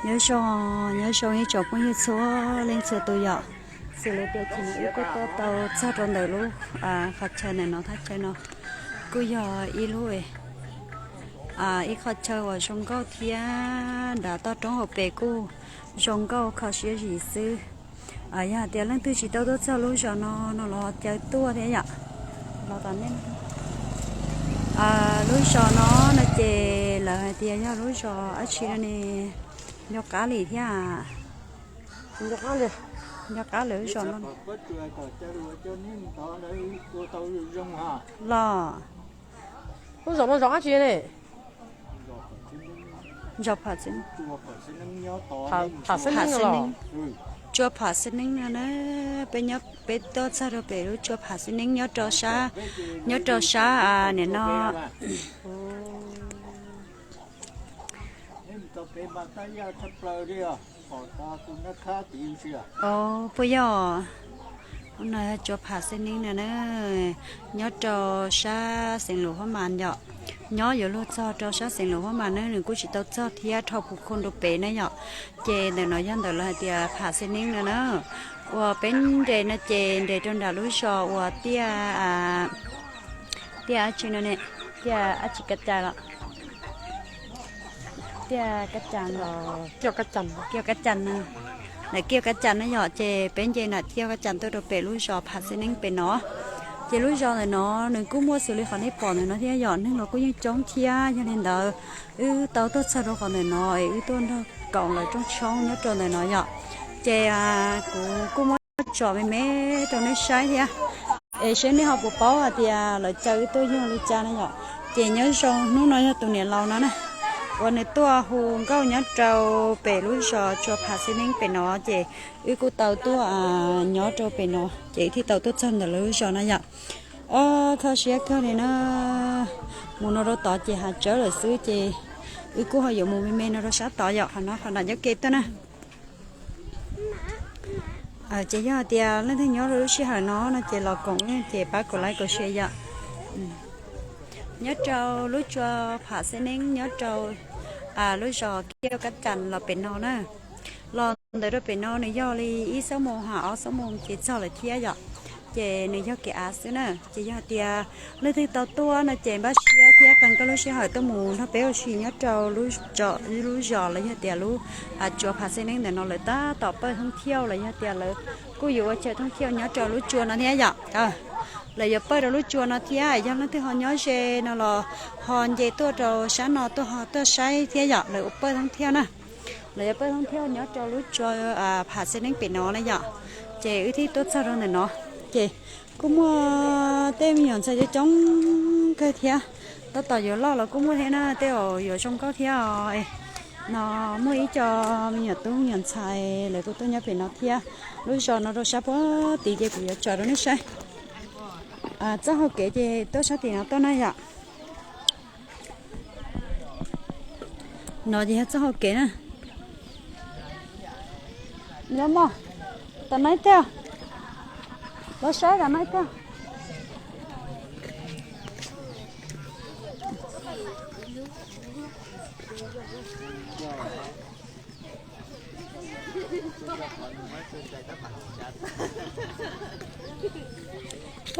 Nyob zoo, nyob zoo ib tsoom phooj ywg txhua leej txhua tus yom. Xws li tias chim no wb kuj tuaj tau txog rau ntawm lub qhov chaw ntawm no, thaj chaw no kuj yog ib lub, ib qho chaw uas zoo nkauj thiab nrad toj roob hauv pes kuj zoo nkauj kho siab zim xwb. Yog hais tias leej twg tsis tau tuaj txog lub zos no no los caw tuaj thiab yom. Los tom nej, lub zos no no ces lawv hais tias yog lub zos dab tsi no ne, nco qab li thiab. Nco qab lawm lub zos no los. Lub zos no zos dab tsi ne? Zos Pham Xeeb, Pham Xeeb Neeb, Tsua Pham Xeeb Neeb no na. Peb nyob, peb tuaj txog rau pem lub Tsua Pham Xeeb Neeb nyob rau sab, nyob rau sab nim no. Puas yog? No Tsua Pham Xeeb Neeb no na, nyob rau sab xeev Luam Huab Mas yom. Nyob yuav luag txog rau sab xeev Luam Huab Mas na, nws kuj tsis tau txog thiab, dhau puv khoo rau pem na yom. Ces ntawm no yog ntawm lawv hais tias Pham Xeeb Neeb no na. Uas peb nres no ces nres rau nram lub zos uas tiaj, tiaj dab tsi no ne, tiaj dab tsi Kab Cas los, tiaj Kab Cas los, Kiaj Kab Cas, Kiaj Kab Cas no. Ntawm Kiaj Kab Cas no yom, ces peb nce nram Kiaj Kab Cas tuaj rau pem lub zos Pham Xeeb Neeb pem no. Ces lub zos ntawm no nws kuj muaj xws li qhov nej pom ntawm no thiab yom, neeg los kuj yeej coob thiab. Yog li ntawd wb tau tuaj txog rau qhov ntawm no es wb tuaj nrog koom lawv rooj tshoob nyob rau ntawm no yom. Ces kuv kuj muab tsom me me rau nej saib thiab, es seb nej ho puas paub hais tias lawv caw wb tuaj yog li cas na yom. Ces nyob zoo, hnub no yog tus niam laus no na, uas nws tuaj hu nkauj nyob rau pem lub zos Tsua Pham Xeeb Neeb pem no, ces wb kuj tau tuaj nyob rau pem no, ces wb thiaj tau tuaj txog ntawm lawv lub zos no yom. Ob, kho siab kawg li na, mus no rau tod ces hav tsawb lawm xwb, ces wb kuj ho yuav mus me me no rau sab tod yom, qhov no qhov nram ncauj ke tuaj na. Ces yog hais tias leej twg nyob rau lub sij hawm no no ces los koom wb ces pab kom like kom share yom. Nyob rau lub Tsua Pham Xeeb Neeb nyob rau lub zos Kiaj Kab Cas los pem no na. Los ntawm rau pem no nws yog li ib xuab moos ha ob xuab moos ces txog lawm thiab yom. Ces nws yog kev av xwb na. Ces yog hais tias leej twg tau tuaj no ces npaj siab thiab qee koj lub sij hawm tuaj mus nrog peb ua si nyob rau lub zos los yog tias lub Tsua Pham Xeeb Neeb ntawm no. Lawv tab tom pawj thoob thiauj los yog tias lawv kuj yuav ua chaw thoob thiauj nyob rau lub tsua no thiab yom. Lawv yuav pawj rau lub tsua no thiab, yog leej twg ho nyob ze no los ho nce tuaj rau sab no tuaj ho tuaj saib thiab yom, lawv ua pawj thoob thiauj na. Lawv yuav pawj thoob thiauj nyob rau lub tsua Pham Xeeb Neeb pem no na yom. Ces wb thiaj tuaj txog rau ntawm no, ces kuj muaj tej me nyuam ntxhais coob coob kawg thiab. Tab tom yuav loj los kuj muaj thiab na, tej zaum yuav zoo nkauj thiab os. No muaj ib co me nyuam tub me nyuam ntxhais lawv kuj tuaj nyob pem no thiab. Lub zos no rau sab puag tid ces kuv yuav tsom rau nej saib. Txoj hau kev ces tuaj sab tim no tuaj na yom. No ces yog txoj hau kev na. Los mog, tom no ib teg, los saib tom no ib teg.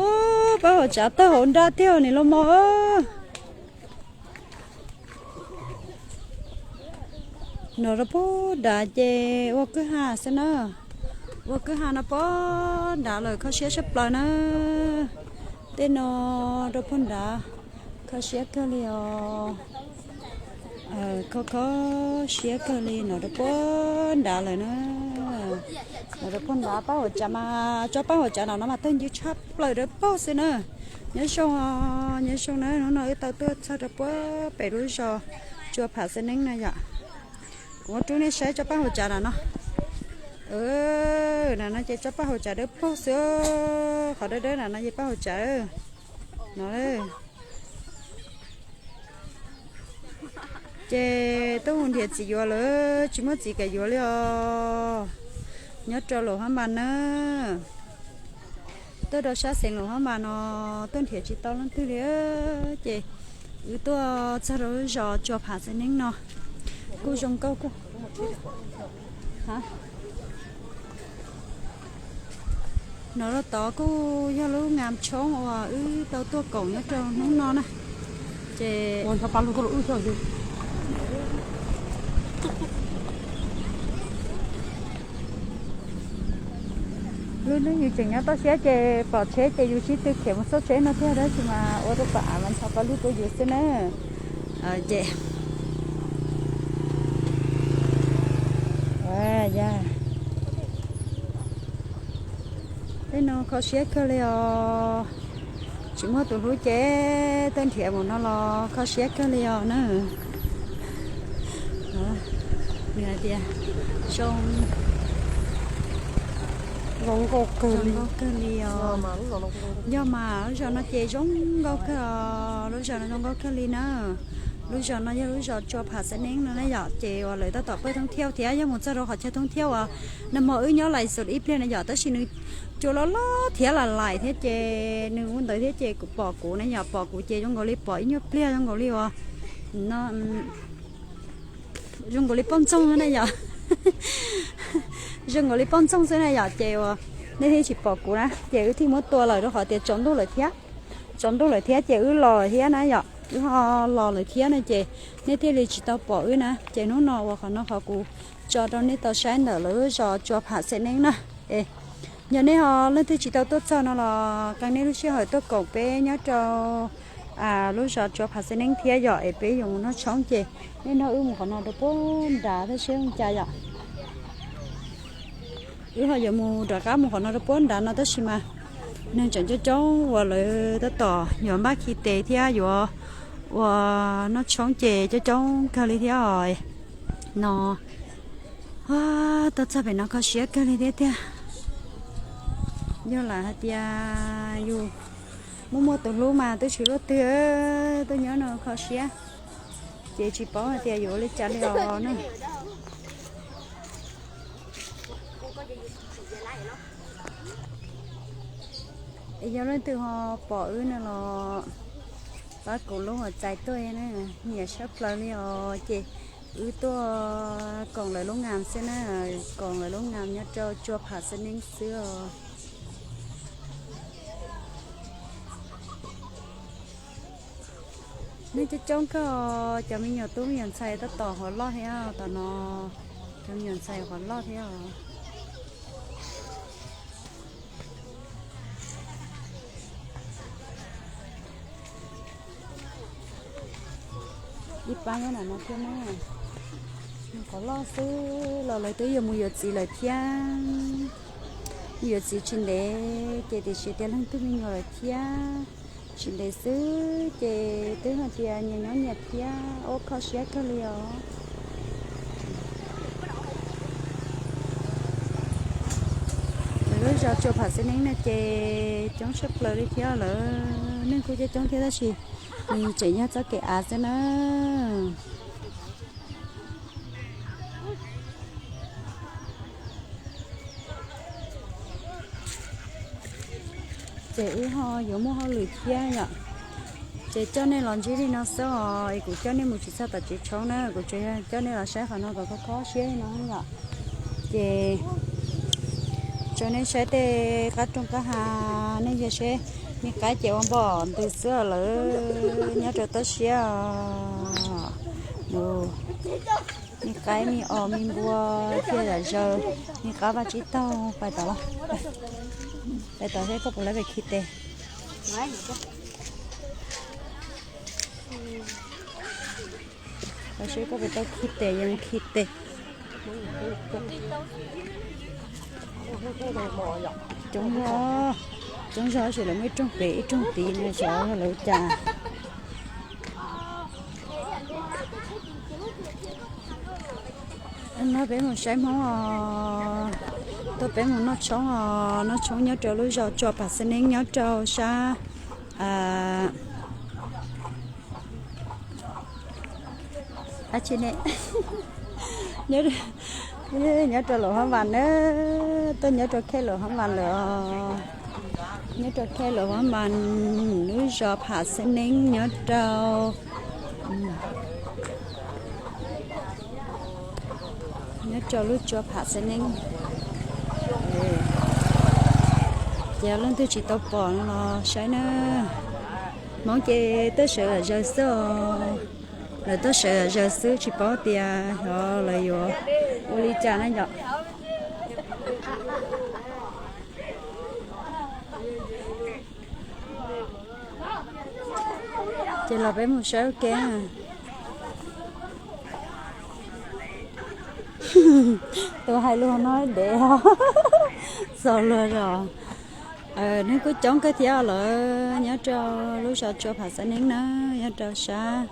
Ub, pab hauv tsav tawg hauv nrab tiag ni los mog. No rau puag nrad ces ua kwj ha xwb na. Ua kwj ha no puag nrad lawm, kho siab tshaj plaws na. Tej no rau puag nrad, kho siab kawg li os. Kho kho siab kawg li no rau puag nrad lawm na. No rau puag nrad pab hauv tsav mas tsob pab hauv tsav no no mas tawg ncw tshaj plaws rau puag xwb na. Nyob zoo, nyob zoo na, hnub no wb tau tuaj txog rau puag pem lub zos Tsua Pham Xeeb Neeb na yom. Kuv muab rub nej saib tsob paj hauv tsav na no. No no ces tsob paj hauv tsav dawb paug xwb, qhov dawb dawb na no ces paj hauv tsav no. Ces tuaj mus nrhiav txiv yuav lawm, tsis muaj txiv kam yuav li os. Nyob rau Luam Hab Mas na, tuaj rau sab xeev Luam Hab Mas no, tuaj nrhiav tsis tau leej twg li. Ces wb tuaj txog rau lub zos Tsua Pham Xeeb Neeb no, kuj zoo nkauj kawg. Nov rau tod kuj yog lub ngam tshoob uas wb tau tuaj koom nyob rau hnub no na. Ces lub hnub yus tseem nyob toj siab ces pom tsheb ces yus sib tw khiav mus txoj tsheb no tiag, tab sis mas ua rau pom av mas ntsho paj lug rau yus xwb na. Ces tej no kho siab kawg li os. Tsis muaj tus hlub ces tuaj nrhiav mus no los kho siab kawg li os na. Nws hais tias zoo, zoo nkauj kawg li os. Yog mas lub zos no ces zoo nkauj kawg os, lub zos no zoo nkauj kawg li na. Lub zos no yog lub zos Tsua Pham Xeeb Neeb no na yom, ces uas lawv tab tom pawj thoob thiab thiab yog mus txog rau qhov chaw thoob thiab uas nag hmo wb nyob lais xus ib pliag na yom, tab sis nws cua loj loj thiab lam laim thiab ces nws ua ntawd thiab ces kuv pom kuv na yom, pom kuv ces zoo nkaus li pom ib nyuag pliag zoo nkaus li uas no zoo nkaus li poj ntxoog na yom. Zoo nkaus li poj ntxoog xwb na yom, ces uas nej thiaj tsis pom kuv na ces wb thiaj muab tua lawm rau qhov tias tsaus ntuj lawm thiab. Tsaus ntuj lawm thiab ces wb los thiab na yom, wb ho los lawm thiab na ces nej thiaj li tsis tau pom wb na. Ces hnub no uas qhov no qhov kuv tso rau nej tau saib ntawm lub zos Tsua Pham Xeeb Neeb na. Es yog nej ho leej twg tsis tau tuaj txog no los qee nej lub sij hawm tuaj koom peb nyob rau lub zos Tsua Pham Xeeb Neeb thiab yom, es peb yuav mus noj tshoob ces nej nrog wb mus qhov no rau puag nrad thiab seb zoo cas yom. Wb ho yuav mus rov qab mus qhov no rau puag nrad no tab sis mas neeg tseem coob coob uas lawv tab tom yuav npaj khi tes thiab yuav ua noj tshoob ces coob coob kawg li thiab os. No tuaj txog pem no kho siab kawg li thiab tiag. Yog lam hais tias yus muaj muaj tus hlub mas twb tsis luaj twg tuaj nyob no kho siab, ces tsis paub hais tias yuav ua li cas li os na. Es yog leej twg ho pom wb no los pab kuv lub hauv txais tuaj na, nyiam sab plaws li os. Ces wb tuaj koom lawv lub ngam xwb na, koom lawv lub ngam nyob rau Tsua Pham Xeeb Neeb xwb os. Neeg coob coob kawg, cov me nyuam tub me nyuam ntxhais tab tom hov loj thiab tom no, cov me nyuam ntxhais hov loj thiab os. Ib pab nyob nram no thiab na. Qhov loj xwb los lawv twb yuav mus yuav txiv lawm thiab. Yuav txiv tsis ntev ces tiam sis tias leej twg me nyuam lawm thiab. Tsis ntev xwb ces twb hais tias nyias nyob nyias thiab, ua kho siab kawg li os. Lawv lub zos Tsua Pham Xeeb Neeb no ces coob tshaj plaws li thiab, lawv neeg kuj coob coob thiab tab sis nws tseem yog txoj kev av xwb na. Ces wb ho yuav muaj hauj lwm thiab yom. Ces coj nej los ntsib li no xwb os, es kuv coj nej mus tsis txog tom tsev tshoob na, kuv tsuas yog coj nej los saib qhov no kom kho kho siab li no yom. Ces tso nej saib tej qab rooj qab hav, nej yog seb me qaib ces ua npom ntws xwb lawm, nyob rau toj siab os. Me qaib me os me npua thiaj zam zaws, me qab vaj tsib taug. Pais tom, pais tom seb koj puas lawv pem khi tes. Los seb koj puas tau khi tes, yog khi tes. Coob zog, coob zog tab sis lawv muaj ib rooj pem ib rooj tid no, xyov yog lawv ua cas. No peb mus saib Hmoob os, tuaj peb mus noj tshoob os, noj tshoob nyob rau lub zos Tsua Pham Xeeb Neeb nyob rau sab dab tsi ne, nyob rau Luam Phab Npas na, tuaj nyob rau khej Luam Phab Npas lawm os. Nyob rau khej Luam Phab Npas, lub zos Pham Xeeb Neeb nyob rau, Nyob rau lub tsua Pham Xab Neeb. Ces leej twg tsis tau pom no los saib na. Hmoob ces tuaj sawv zom zaws xwb os. Lawv tuaj sawv zom zaws xwb tsis paub tias xyov lawv yuav ua li cas na yom. Ces los peb mus saib ua ke. Tus hais lus no dev os. Txaus luag zog. Neeg kuj coob kawg thiab lawm nyob rau lub zos tsua Pham Xab Neeb na, nyob rau sab.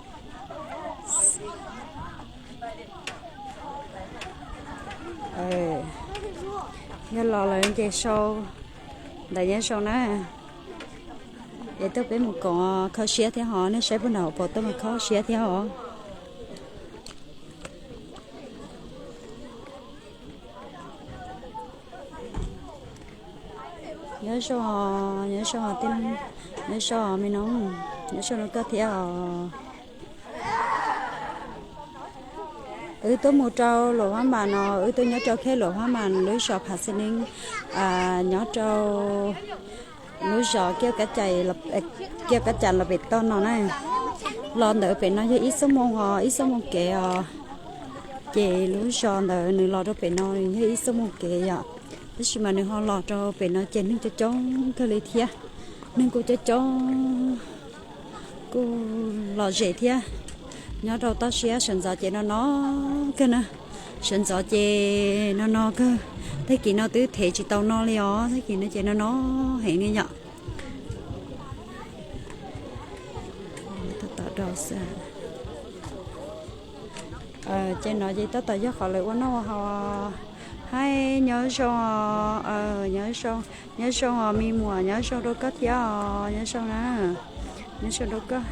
Yog los lawm ces sau ntawm nyob zoo na. Es tuaj peb mus koom kho siab thiab hos, nej saib puag nram hauv paus tuaj mas kho siab thiab hos. Nyob zoo, nyob zoo, nyob zoo me noog, nyob zoo rau koj thiab os. Wb tuaj mus rau Luam Phab Npas no, wb tuaj nyob rau khej Luam Phab Npas lub zos Pham Xab Neeb, nyob rau lub zos Kiaj Kab Cas los pem toj no na. Los ntawm pem no yog ib xuab moos os, ib xuab moos kev os. Ces lub zos ntawd nws los rau pem no yog ib xuab moos kev yom. Tab sis mas nws ho los rau pem no ces neeg coob coob kawg li thiab. Neeg kuj coob coob, kuj lom zem thiab. Nyob rau toj siab sawv ntxov ces no no kawg na. Sawv ntxov ces no no kawg. Tag kis no twb thev tsis tau no li os, tag kis no ces no no heev li yom. Tab tom rau xwb. Ces no ces tab tom yog qhov lawv ua noj ua haus. Haib, nyob zoo, nyob zoo, nyob zoo os me muam, nyob zoo rau koj thiab os, nyob zoo na, nyob zoo rau koj.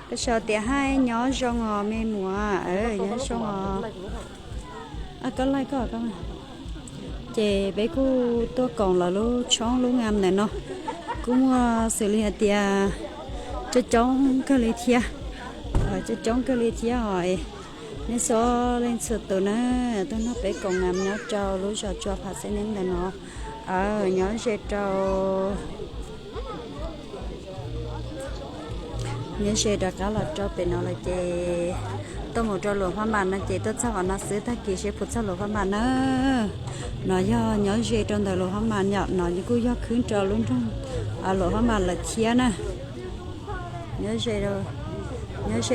Koj sau tias haib nyob zoo os me muam, nyob zoo os. Koj laij koj. Ces peb kuj tuaj koom lawv lub tshoob lub ngam ntawm no, kuj muaj xws li hais tias coob coob kawg li thiab, coob coob kawg li thiab os. Nej txhua leej txhua tus na, tuaj nrog peb koom ngam nyob rau lub zos tsua Pham Xab Neeb ntawm no, nyob ze rau nyob ze rov qab los rau pem no lawm ces tuaj mus rau Luam Phab Npas no ces tuaj txog qhov no xwb, tag kis seb puas txog Luam Phab Npas na. No yog nyob ze rau ntawm Luam Phab Npas yom, no kuj yog khwb rau lub nroog Luam Phab Npas lawm thiab na. Nyob ze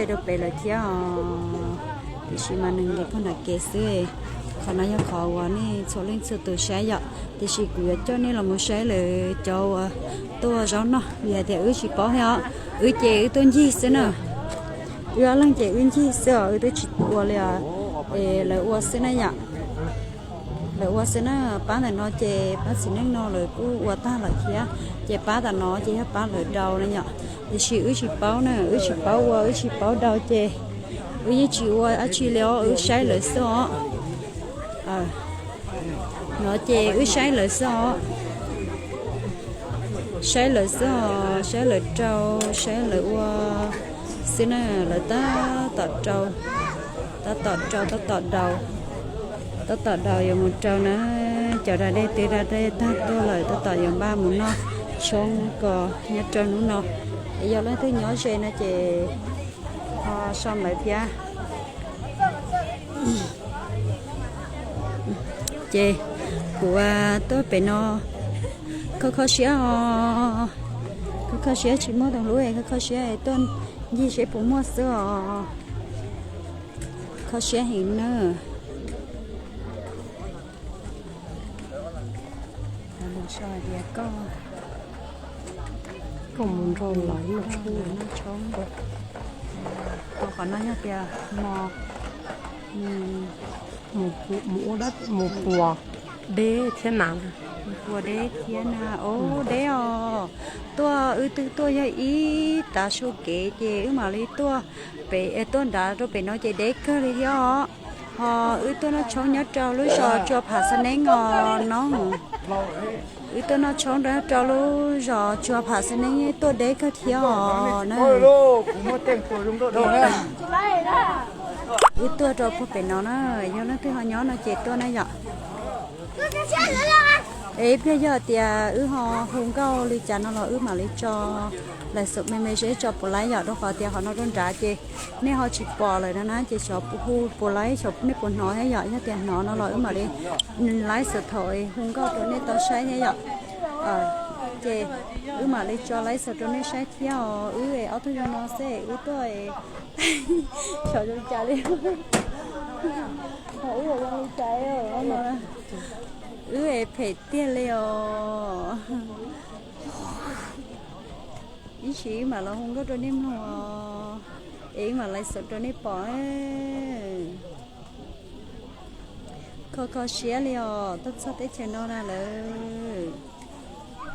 rau pem lawm thiab os, tiam sis mas nws nqis puag nram kev xwb. Qhov no yog qhov uas nej txhua leej txhua tus saib yom, tiam sis kuv yuav coj nej los mus saib lawv cov uas tuaj zaub noj, vim hais tias wb tsis paub thiab os. Wb ces wb tuaj ncig xwb na. Wb ob leeg ces wb ncig xwb os, wb twb tsis ua li os. Es lawv ua xwb na yom. Lawv ua xwb na, pab ntawm no ces pab txiv neej no lawv kuj ua tag lawm thiab, ces pab tam no ces yog pab lawv rau na yom. Tiam sis wb tsis paub na, wb tsis paub ua, wb tsis paub rau ces wb yeej tsis ua dab tsi li os, wb saib lawv xwb os. No ces wb saib lawv xwb os. Saib lawv xwb os, saib lawv rau, saib lawv ua xwb na, lawv tab tom rau, tab tom rau, tab tom rau, tab tom rau yuav mus rau na. Cov da dej twb da dej tag tuaj lawm, tab tom yuav npaj mus noj tshoob ko nyob rau hnub no. Es yog leej twg nyob ze no ces ho sau ntawv thiab. Ces kuv tuaj pem no kho kho siab os, kho kho siab tsis muaj tus hlub es kho kho siab es tuaj ncig seb puas muaj xwb os. Kho siab heev na. Koj, koj mus nrog lawv noj tshoob. Qhov no yog tias mos, mus puas deb thiab na. Puas deb thiab na, o deb os. Tuaj wb twb tuaj yog ib tav su kev ces wb mam li tuaj pem, tuaj nrad rau pem no ces deb kawg li thiab os. Ho wb tuaj noj tshoob nyob rau lub zos Tsua Pham Xab Neeb os no. Wb tuaj noj tshoob nyob rau lub zos Tsua Pham Xab Neeb tuaj deb kawg thiab os na. Wb tuaj rau puag pem no na, yog leej twg ho nyob no ces tuaj na yom. Es ib pliag yog tias wb ho hu nkauj li cas no los wb mam li tso lais xom me me zeb tso puas laib yom, rau qhov tias qhov no rau nrad ces nej ho tsis pom lawm no na, ces xyov hu puas laib, xyov nej puas hnov thiab yom. Yog tias hnov no los wb mam li laib xom thaum hu nkauj rau nej tau saib thiab yom. Ces wb mam li tso laib xom rau nej saib thiab os. Wb es ob tug zoo no xwb wb tuaj xyov zoo cas li. Wb zoo li cas no, wb es phem tiag li os. Ib sim wb mam los hu nkauj rau nej mloog os, es wb mam laib xom rau nej pom. Kho kho siab li os, tuaj txog teb chaws no na lawm.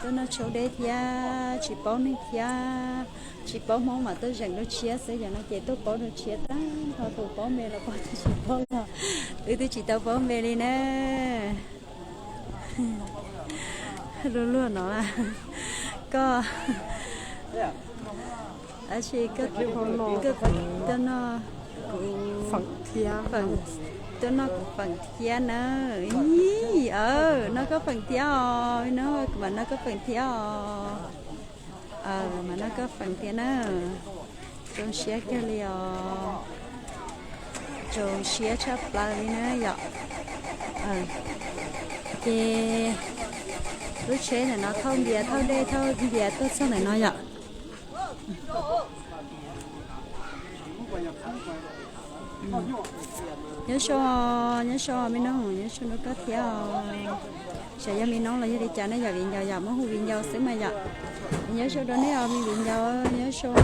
Tuaj noj tshauv deb thiab tsis paub neeg thiab, tsis paub Hmoob mas tuaj zeem dua tshiab xwb, yog no ces tuaj paub dua tshiab tag nrho, tus paub npe los paub, tus tsis paub los wb twb tsis tau paub npe li na. Luag luag no, koj, tab sis koj, koj tuaj noj, tuaj noj kuv feem thiab na. Noj koj feem thiab os, no kuv mam noj koj feem thiab os. Mam noj koj feem thiab na. Zoo siab kawg li os. Zoo siab tshaj plaws li na yom. Ces lub tsheb ntawm no thauj npias thauj dej thauj npias tuaj txog ntawm no yom. Nyob zoo, nyob zoo me noog, nyob zoo rau koj thiab os. Xyov yog me noog los yog li cas ne, yog viv ncaus yom, muab hu viv ncaus xwb mas yom. Nyob zoo rau nej os me viv ncaus, nyob zoo.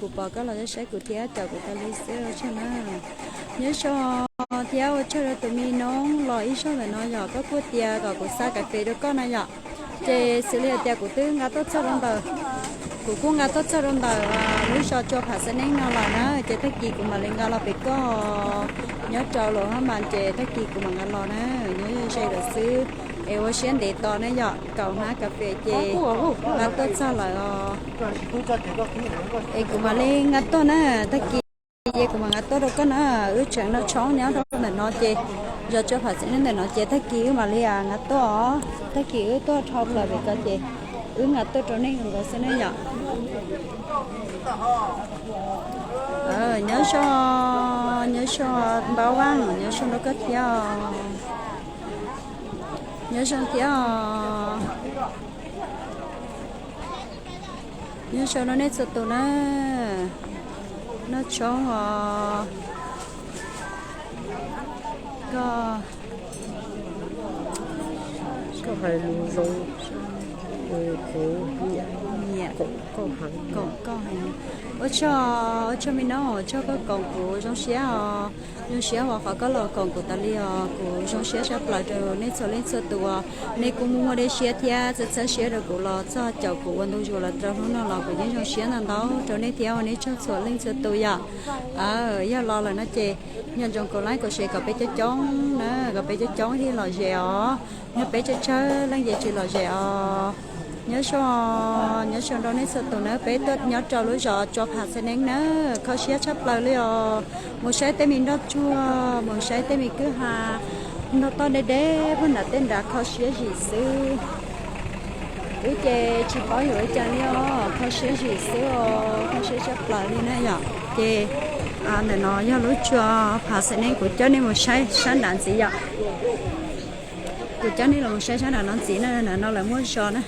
Kuv pom koj los saib kuv thiab caum kuv tas li xwb ua tsaug na. Nyob zoo thiab ua tsaug rau tus me noog los ib zaug ntawm no yom, koj kuj tias kom kuv xa kas fes rau koj na yom. Ces xws li hais tias kuv twb nqa tuaj txog rau ntawm, kuv kuj nqa tuaj txog rau ntawm lub zos Tsua Pham Xeeb Neeb no lawm na, ces tag kis kuv mam li nqa los pem koj. Nyob rau Luam Hab Mas ces tag kis kuv mam nqa los na, nyob ze lawm xwb. Es ua siab ntev tos na yom, kaum hnab kas fes ces nqa tuaj txog lawm os. Es kuv mam li nqa tuaj na, tag kis ces kuv mam nqa tuaj rau koj na. Wb tseem noj tshoob nyob rau ntawm no ces, zos Tsua Pham Xeeb Neeb ntawm no ces tag kis wb mam li nqa tuaj os. Tag kis wb tuaj dhau plaws pem ko ces wb nqa tuaj rau nej nkaus xwb na yom. Nyob zoo, nyob zoo Npab Vaj, nyob zoo rau koj thiab os. Nyob zoo thiab os. Nyob zoo rau nej txhua tus na. Noj tshoob os. Koj, koj hais lus zoo, kuv nyiam koom koj heev. Ua tsaug, ua tsaug me noog, ua tsaug koj koom kuv zoo siab os. Zoo siab uas qhov koj los koom kuv tas li os, kuv zoo siab tshaj plaws rau nej txhua leej txhua tus uas nej kuj muaj muaj dej siab thiab txhawb txhawb siab rau kuv los txog caum kuv ua ntu zus los rau hnub no los kuv yeej zoo siab ntau ntau rau nej thiab ua nej tsaug txhua leej txhua tus yom. Yog los lawm no ces nco ntsoov kaum like kaum share kom peb coob coob na, kom peb coob coob thiaj lom zem os. Yog peb tsawg tsawg leej ces tsis lom zem os. Nyob zoo, nyob zoo rau nej txhua tus na, peb tuaj nyob rau lub zos Tsua Pham Xeeb Neeb na, kho siab tshaj plaws li os. Mus saib tej me nroj tsuag, mus saib tej me kwj ha nroj toj deb deb puag nram tej nrad kho siab zim xwb. Wb ces tsis paub yuav ua cas li os, kho siab zim xwb os, kho siab tshaj plaws li na yom. Ces ntawm no yog lub Tsua Pham Xeeb Neeb, kuv coj nej mus saib sab nrad ntxiv yom. Kuv coj nej los saib sab nrad no ntxiv na, nrad no lawv muaj zos na.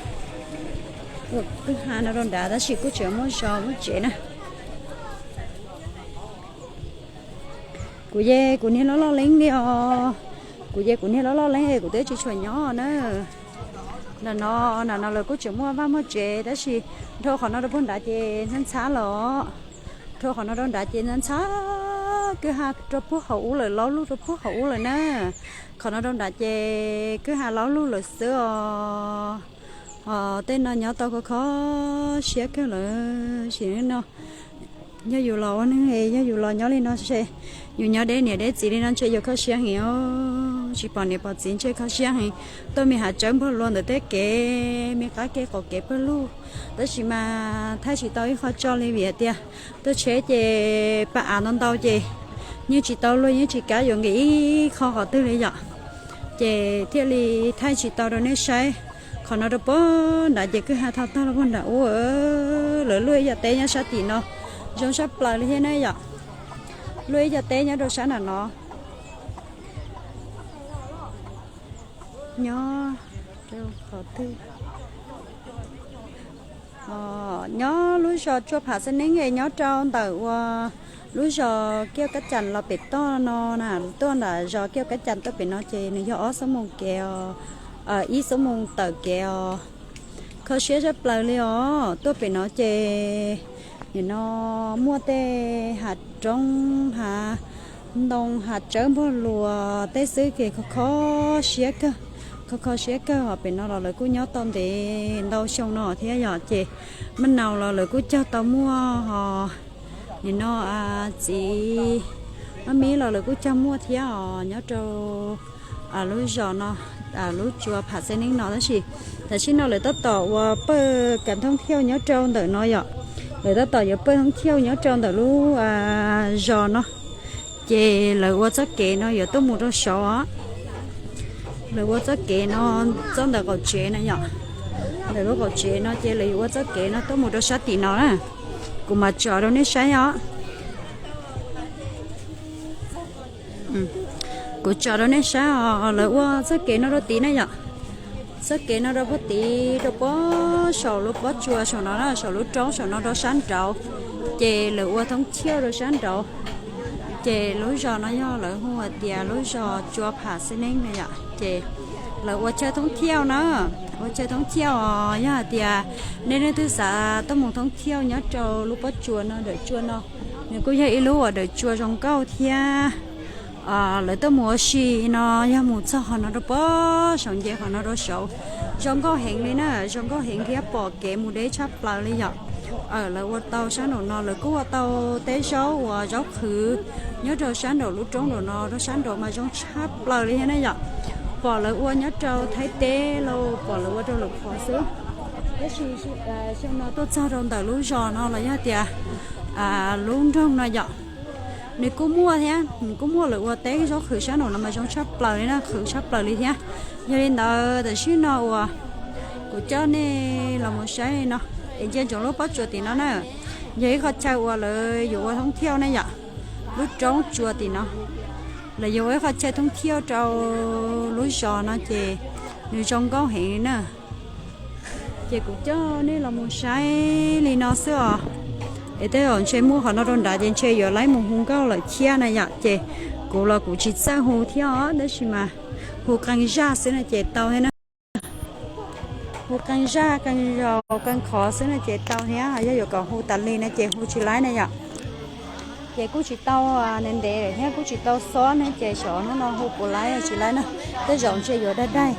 Ua kwj ha no rau nrad tab sis kuj tseem muaj zos muaj tsev na. Kuv ces kuv niag loj loj leeb li os. Kuv ces kuv niag loj loj leeb es kuv twb tsis tshua nyob na. Nram no, nram no lawv kuj tseem muaj vaj muaj tsev tab sis dhau qhov no rau puag nrad ces ntxhab ntxhab los. Dhau qhov no rau nrad ces ntxhab ntxhab, kwj ha rau puag hauv ub lawm, laub lug rau puag hauv ub lawm na. Qhov no rau nrad ces kwj ha laub lug lawm xwb os. Os, tej no nyob tau kho kho siab kawg lawm sim no. Yog yus los ua neeg, yog yus los nyob li no, yus nyob deb niam deb txiv li no ntshe yuav kho siab heev os. tsis pom niam pom txiv ntshe kho siab heev. Tuaj me hav tsawb npog luas ntawm tej kev me qab kev qaum kev pawg lug, tab sis mas thaij tsis tau ib qho tso li vim hais tias tuaj tsheb ces paj av ntau ntau ces yeej tsis tau luag yeej tsis kam yuav nqis ib qho qhov twg li yom. Ces thiaj li thaij tsis tau rau nej saib. Qhov no rau puag nrad ces kwj ha tho tag rau puag nram ub, lawv luaj ib co teb nyob sab tim no zoo sab plaws li thiab na yom. Luaj ib co teb nyob rau sab nram no. Nyob rau qhov twg? Nyob lub zos Tsua Pham Xeeb Neeb es nyob rau ntawm uas lub zos Kiaj Kab Cas los pem toj no na, tuaj nram zos Kiaj Kab Cas tuaj pem no ces nws yog ob xuab moos kev os, ib xuab moos tawm kev os. Kho siab zaj plaws li os, tuaj pem no ces nim no muaj tej hav roob hav ntoo hav tsawb npog luas tej xwb ces kho kho siab kawg, kho kho siab kawg. Hos pem no los lawv kuj nyob tau ntev ntau xyoo no thiab yom, ces maj nau los lawv kuj cog tau muaj hos nim no txiv mab mib los lawv kuj cog muaj thiab os nyob rau lub zos no, lub Tsua Pham Xeeb Neeb no. Tab sis tam sim no lawv tab tom uas pawj kev thoob thiauj nyob rau ntawm no yom. Lawv tab tom yuav pawj thoob thiauj nyob rau ntawm lub zos no, ces lawv ua txoj kev no yuav tuaj mus rau saud. Lawv ua txoj kev no txoj ntawm qaum tsev no yom, ntawm lub qaum tsev no ces lawv yuav ua txoj kev no tuaj mus rau sab tim no na. Kuv mam tsom rau nej saib os. Kuv tsom rau nej saib os, lawv ua txoj kev no rau tid na yom. Txoj kev no rau puag tid rau puag saum lub pob tsuas saum no na, saum lub roob saum no rau sab nraud, ces lawv ua thoob thiauj rau sab nraud. Ces lub zos no yog lawv hu hais tias lub zos Tsua Pham Xeeb Neeb na yom. Ces lawv ua chaw thoob thiauj na, ua chaw thoob thiauj os. Yog hais tias nej leej twg xav tuaj mus thoob thiauj nyob rau lub pob tsuas no, dawm tsua no, nws kuj yog ib lub uas dawm tsua zoo nkauj thiab. Lawv tuaj mus ua si no yog mus txog qhov no rau puag saum nce qhov no rau saud, zoo nkauj heev li na, zoo nkauj heev thiab pom kev mus deb tshaj plaws li yom. Lawv ua tau sab nraum no, lawv kuj ua tau teb zaub uas zaub qhwv nyob rau sab nraum lub roob nraum no, rau sab nraum mas zoo tshaj plaws li thiab na yom. Pom lawv ua nyob rau Thaib teb los pom lawv ua rau lwm qhov xwb, tab sis xyoo no tuaj txog rau ntawm lub zos no los yog tias lub nroog no yom, nws kuj muaj thiab, nws kuj muaj lawv ua teb zaub qhwv sab nraum no mas zoo tshaj plaws li na, qhwv tshaj plaws li thiab. Yog li ntawd tam sim no uas kuv coj nej los mus saib no, es ntsia ntsoov lub pob tsuas tim no na, yog ib qho chaw uas lawv yuav ua thoob thiauj na yom. Lub roob tsuas tim no, lawv yuav ua ib qho chaw thoob thiauj rau lub zos no ces nws zoo nkauj heev li na. Ces kuv coj nej los mus saib li no xwb os. Es tej zaum ntshe muaj qhov no rau nrad ces ntshe yuav laib mus hu nkauj lawm thiab na yom. Ces kuv los kuv tsis txawj hu thiab os, tab sis mas hu qee zaj xwb no ces tau thiab na. Hu qee zaj qee zaus qee qhov xwb no ces tau thiab, yog yuav kom hu tas li no ces hu tsis laib na yom. Ces kuj tsis tau ntev ntev lawm thiab kuj tsis tau xob ne ces xyov hnub no hu puas laib tsis laib na. Tej zaum ntshe yuav daig daig,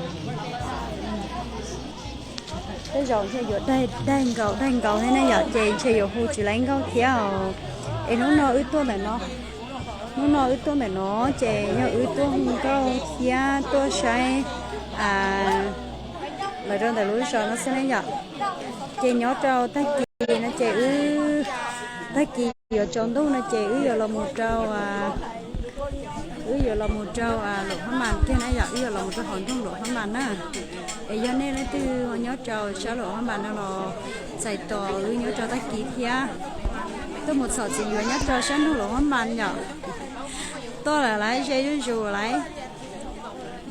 tej zaum ntshe yuav daig daig nkaus daig nkaus thiab ne yom, ces ntshe yuav hu tsis laib nkauj thiab os. Es hnub no wb tuaj ntawm no, hnub no wb tuaj ntawm no ces yog wb tuaj hu nkauj thiab tuaj saib lawv rau ntawm lub zos no xwb ne yom. Ces nyob rau tag kis no ces wb, tag kis yuav tsaus ntuj no ces wb yuav los mus rau, wb yuav los mus rau Luam Hab Mas kiag na yom, wb yuav los mus rau hauv nroog Luam Hab Mas na. Es yog nej leej twg nyob rau sab Luam Hab Mas no los txais tos wb nyob rau tag kis thiab. Tuaj mus txhom txiv yuav nyob rau sab nroog Luam Hab Mas yom. Tuaj lawm laiv ze zuj zus laiv.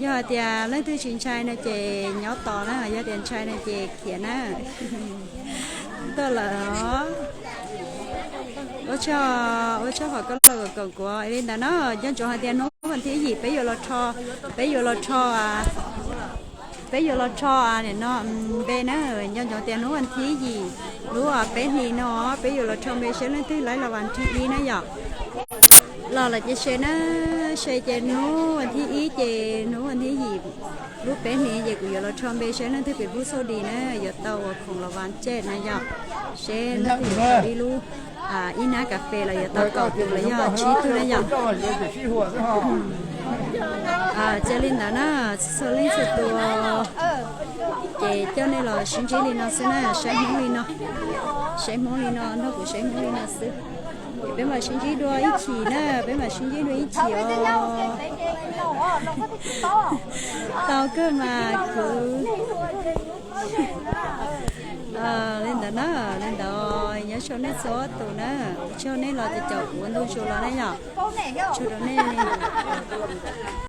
Yog hais tias leej twg tsis ntshai no ces nyob tos na, yog tias ntshai no ces khiav na. Tuaj lawm os. Ua tsaug, ua tsaug qhov koj los koom kuv li ntawd na. Nco ntsoov hais tias hnub vas thib yim peb yuav los rho, peb yuav los rho, peb yuav los rho nim no npe na. Nco ntsoov tias hnub vas thib yim, lub peb hlis no peb yuav los rho npe seb leej twg laib los vas thib ib na yom. Los lawm ces se na, se ces hnub vas thib ib ces hnub vas thib yim, lub peb hlis ces kuv yuav los rho npe seb leej twg pem pub xauj dis na, yuav tau ua khoom los vas cem na yom. Seb leej twg yuav tau ib lub Ib hnab kas fes los yuav tau kaum tus los yog tsib tug na yom. Cia li ntawd na, txhua leej txhua tus, ces coj nej los sib ntsib li no xwb na, saib Hmoob li no, saib Hmoob li no, nrog kuv saib Hmoob li no xwb. Ces peb mam sib ntsib dua ib chim na, peb mam sib ntsib dua ib chim os. Tau kawg mas kuv. Li ntawd na, li ntawd, nyob zoo nej txhua tus na, tsaug nej los caum kuv ua ntu zus los na yom. Tsaug rau nej.